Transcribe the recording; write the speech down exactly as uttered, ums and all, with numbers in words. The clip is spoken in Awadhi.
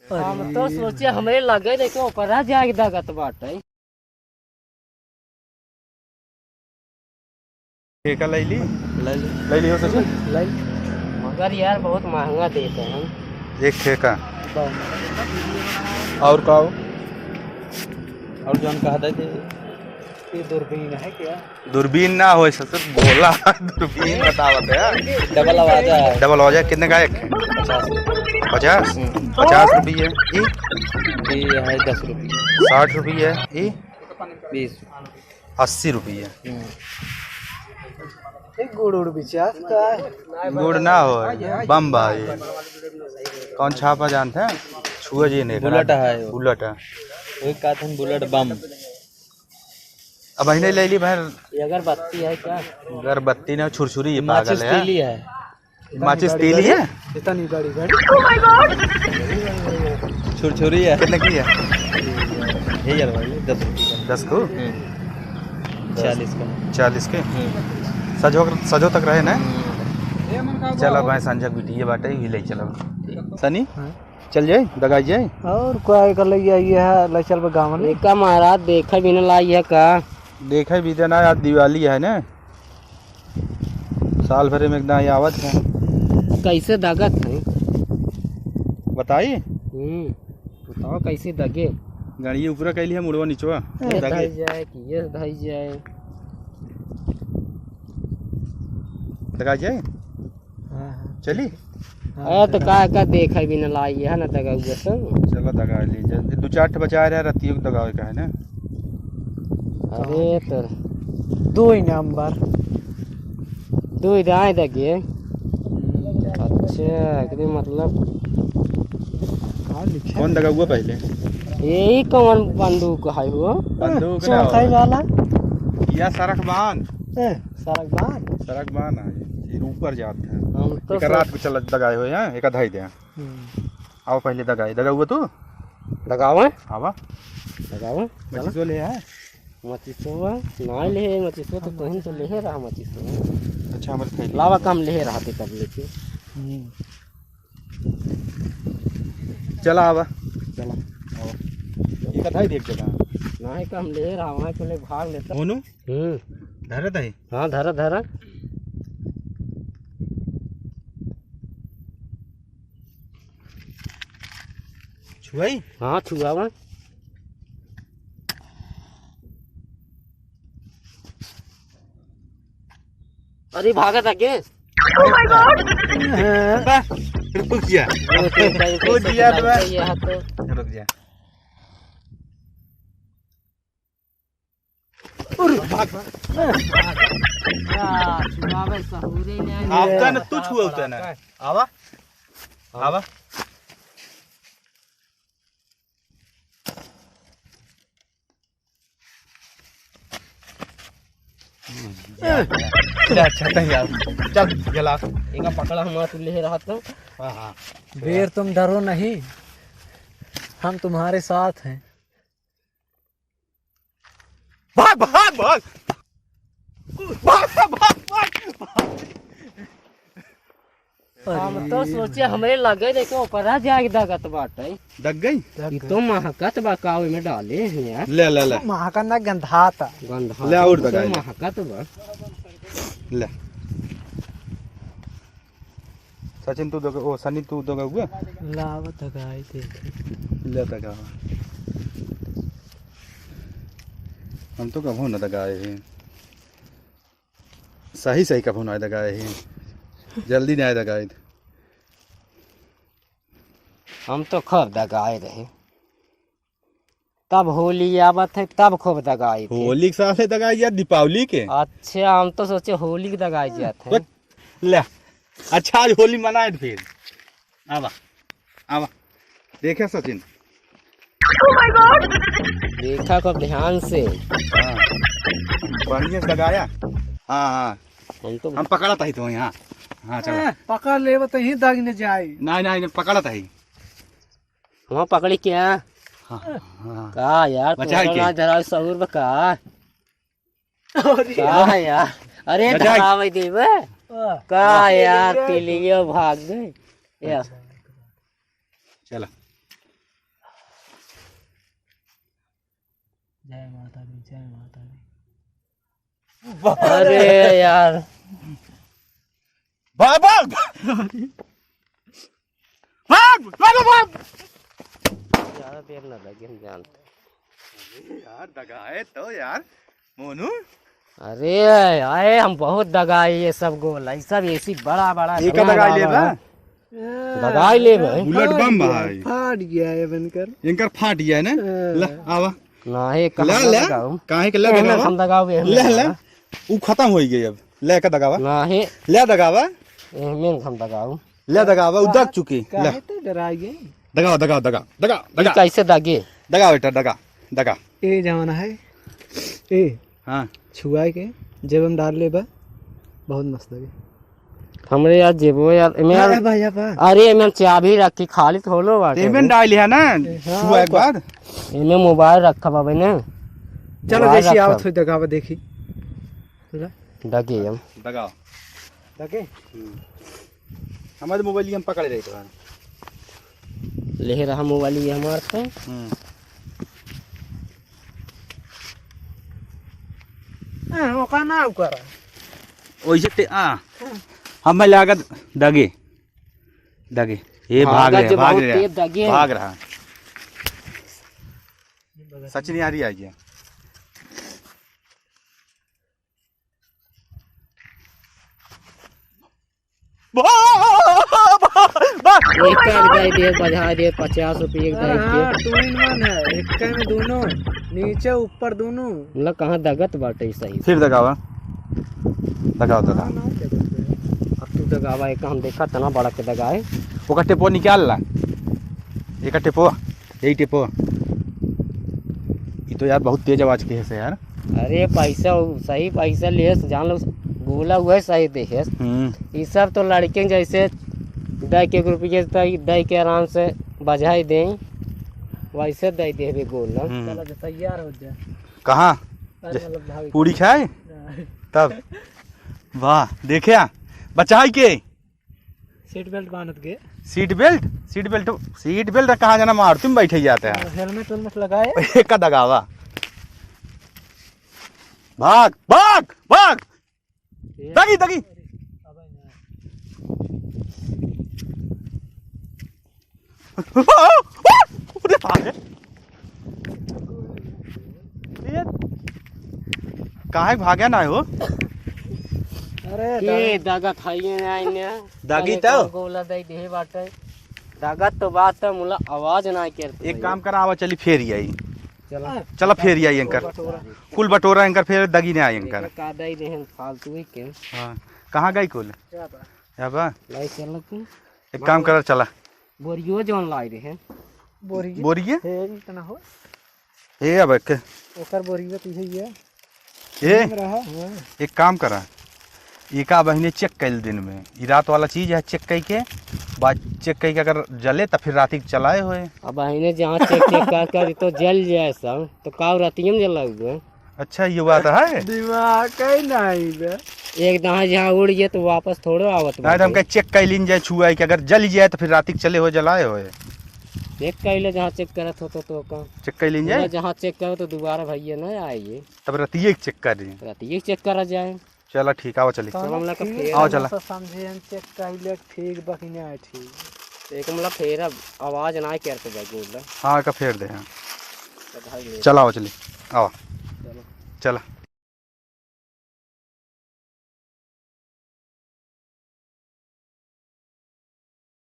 हम तो सोचे हमरे लगे देखे ऊपर जाके दगत बाटे। ठेका ले ली? ले ली। ले ली हो ससुर? ले ली। मगर यार बहुत महंगा देते हैं। एक ठेका। बस। और का हो? और जौन कहा था कि ये दूरबीन है क्या? दूरबीन ना हो ससुर, भोला। दूरबीन बतावत है। डबल आवाज है। डबल आवाज है, कितने का एक? पचास। पचास? हम्म। पचास रुपये। ई? ई है दस रुपये। साठ रुपये। ई? बीस। अस्सी रुपये। हम्म। एक गुड़ उड़ बिचास का है। गुड़ ना हो, बम भाई। कौन छापा जानते हैं? छुआ जी ने बुलेट है वो। बुलेट है। वही कहते हैं बुलेट बम। अब अहिने ले ली भाई। ये अगरबत्ती है क्या? अगरबत्ती ना, छुरछुरी, ये पागल माचिस है। तीली है। माचिस तीली है? इतनी बड़ी घड़ी। छुरछुरी है। कितने की है? ये यार भाई, दस रुपये का। दस को? हम्म। चालीस का। चालीस के? हम्म। सजो, सजो तक रहे ना? हम्म। चला भाई, संजय बिटिया बाटे, ही ले चला। सनी? हाँ। चल जाए, दगाई जाए। और कोई कर ले जाइए है, ले चल बे गाँव में। एका महाराज देखे भी न लाई है का? देखे भी देना, आज दिवाली है ना, साल भर में एक दाई आवत है। कैसे दगत है? बताई? हम्म, बताओ कैसे दगे? गाड़िए ऊपरा कैली है, मुड़वा निचवा। ये दगे। धई जाए कि ये धई जाए। दगाई जाए? हाँ, हाँ। चली? हाँ, ए, तो चलो। का, का देखे भी न लाई है ना, दगा हुआ सब। चलो, दगा ली। जब दो चार ठे बचा रहे, रतियों को दगावे का है ना? अरे, तो दो ही नंबर। दो ही दाएं दगे। हम्म। अच्छा, एकरे मतलब हाँ, लिखे। कौन दगा हुआ पहले? यही कौन बंदूक है वो? बंदूक ना चौथाई हो। वाला। या सरक बांध। ए। सरक बांध? सरक बांध है, ये ऊपर जात है। हम तो एक रात को चल दगाए हो, हैं? एक धाई दे। हम्म। आओ पहले दगाए, दगा हुआ तू? दगावे? आवा। दगावे? मचिसो ले आए? मचिसो ना ले, मचिसो तो तोहिन तो ले रहा मचिसो। अच्छा, हमारे खाई ले। लावा काम ले रहा थे तब लेके। हम्म। चला आवा। चला। आवा। ये कथा ही देख जगह। नहीं तो हम ले रहा, वहाँ चले भाग लेता। मोनू? हम्म। धरे दही। हाँ, धरा, धरा। छुआई? हाँ, छुआवा। अरे, भागत आगे। बा, रुक जा। रुक जा, रुक जा। ये हाथ तो। रुक जा। अरे, भाग, भाग। क्या छुआवे सहूरे नहीं। आवता न, तू छुआवता न। आवा। आवा। ले, अच्छा, तही आ। चल, गला। एका पकड़ा हम, तू ले रहा तो। हाँ, हाँ। वीर, तुम डरो नहीं, हम तुम्हारे साथ हैं। भाग, भाग, भाग। भाग, भाग, भाग, भाग। हम तो सोचे हमरे लगे देखे ऊपर जाके दगत बाटे। दग गई? ई तो महकत बा, का ओइमे डाले हैं यार? ले, ले, ले। महकत ना, गंधाता। गंधाता ले, और तो दगाई ले। महकत बा। ले। सचिन, तू दगा, ओ, सनी, तू दगा हुआ? लाव दगाई देखे। ले दगा। हम तो कभो न दगाए हैं। सही, सही कभो ना दगाए हैं। जल्दी ना दगाए। हम तो खूब दगाए रहे। तब होली आवत है, तब खूब दगाई थे। होली के साथे दगाई या दीपावली के? अच्छा, हम तो सोचे होली के दगाई जात है। बस, ले, अच्छा, आज होली मनाए फिर। आवा, आवा, देखे सचिन। देखा खूब ध्यान से। हाँ, बढ़िया से दगाया। हाँ, हाँ, हम तो हम पकड़त ही तो यहाँ। हाँ, चलो। ए, पकड़ लेबे तो ही दाग न जाए। नहीं, नहीं, नहीं, पकड़त ही। वहाँ पकड़ी क्या? हाँ, हाँ। का यार, बचाए तोरा के? ना धरावे सहूर बा का? अरे। का है यार? अरे, बचाए। धरावे देबे। का यार, तिलियो भाग गए। या। अच्छा। चला। जय माता दी, जय माता दी। अरे यार। भाग, भाग। भाग, भाग, भाग। ज्यादा देर ना लगे, हम जानते। अरे यार, दगाए तो यार, मोनू। अरे, आए हम बहुत दगाए ये सब गोला, ये सब ऐसी बड़ा बड़ा एक का इतना दगाई बड़ा लेबा? बड़ा। दगाई लेबे। बुलेट बम भाई। फाट गया है बनकर। इनकर फाट गया है ना? हाँ। ला, आवा। नाही, ला, कहाँ ला। दगाऊ? काहे के ला एहमे दगावा? हम दगाऊ, एहमे ला, ला। दगावा। उ खत्म हो गई अब। ले का दगावा? नाही। ले दगावा? एहमे हम दगाऊ। ले दगावा, उ दग चुकी। काहे ले। तो डराई गई? दगावा, दगावा, दगावा, दगावा, ई दगावा। कैसे दगे? दगावा बेटा, दगावा, दगावा। ए जमाना है। ए। हाँ। छुआए के जेब में डाल लेबा, बहुत मस्त लगे। हमरे यार जेबो यार, एमे यार, अरे भाई, अब आ। अरे, एमे चाबी रखी, खाली थोड़ो बाटे। एमे डाल लिया ना, हाँ, छुआ एक ऊपर। बार। एमे मोबाइल रखा बाबे ने। चलो, मोबाइल जैसी रखा। आवत हो, दगावा देखी। ला। दगे हम। दगावा। दगे? हम्म। हमारे मोबाइल हम पकड़े रहे तो। ले रहा मोबाइल ये हमार से। हम्म। हाँ, ओका ना ओकरा। ओइसे ते आ। हाँ। हमें लागत दगे। दगे। ये भाग भागा रहे, जो भाग बहुत रहे। तेज दगे। भाग रहा। सचिन यार ही आ गया। बा-, बा-, बा-, एक का दे, बजा दे, पचास रुपये एक दाई के। हाँ, two in one है, एक में दोनों, नीचे ऊपर दोनों। मतलब कहाँ दगत बाटे सही से? फिर दगावा, दगावा, दगावा। हाँ, ना दगत है। अब तू दगावा, एक हम देखा तना बड़ा के दगाए। ओकर टेपो निकाल ला, एक टेपो। यही टेपो। ई तो यार बहुत तेज आवाज के है यार। अरे पैसा, उ सही पैसा लेस, जान लो, गोला उहे सही देहेस। हम्म। ई सब तो लड़के जैसे दे के एक रुपये तो ई दे के आराम से बजाई दे, वैसे दे देबे गोला। हम्म। चलो, जो तैयार हो जा। कहाँ? अरे, जे-, मतलब, भाभी। पूरी खाए? हाँ। तब? वाह, देखे, बचाई के। सीट बेल्ट बांधत गे। Seat belt? Seat belt, seat belt कहाँ जाना, मारुति में बैठे जाते हैं। हेलमेट वेलमेट लगाए। एक का दगावा। भाग, भाग, भाग। ये दगी, दगी। अरे भागे। ये काहे भागे ना हो? अरे के दादा। दगत हइये ना इन्हें। दागी अरे तो? कौन गोला दे दे बाटे। दगत तो बात है, मुला आवाज ना करत एक भाई। काम करा, आवा चली फेर आई। चला। चला फेर आई एंकर। बटोरा। कुल बटोरा एंकर फेर दगी ना आई एंकर। एक का दे दे हम फालतू ही के। हाँ। कहाँ गई कुल? क्या बा? या बा? लाई चल तू। एक काम करा, चला। बोरियो जौन लाई रहे। बोरिये? बोरिये? हे, इतना हो। ए, अब एक ओकर बोरियो तो यही है। ए, सेम रहा। हाँ। एक काम करा, एका बहिने चेक कैल दिन में, ई रात वाला चीज है, चेक कई के, बाद चेक कई के अगर जले तो फिर राती के चलाए होए। अब बहिने जहाँ चेक, चेक कर, कर तो जल जाए सब, तो का रातिये में जला हुआ? अच्छा, ये बात है। दिमाग है नहीं बे। एक दाना जहाँ उड़ गया तो वापस थोड़ो आवत नहीं, तो हम बाटे। कहे चेक कर लीन जाए, छुआ है कि अगर जल जाए तो फिर राती के चले हो, जलाए होए। चेक कर ले, जहाँ चेक करत हो तो, तो का? चेक कर लीन पूरा जाए? जहाँ चेक करो तो दोबारा भैया ना आइए। तब रतिये के चेक कर रही। रतिये के चेक करा जाए। चला ठीक, आओ चली। चलो, हम लोग का फेर आओ हम चला। तो समझे हम चेक कर ले, ठीक बा कि नहीं ठीक। एक मतलब फेर अब आवाज ना करते भाई, बोल रहा। हाँ, का फेर दे, हाँ। तो भाई ले। चला, आओ चली, आओ। चलो। चला।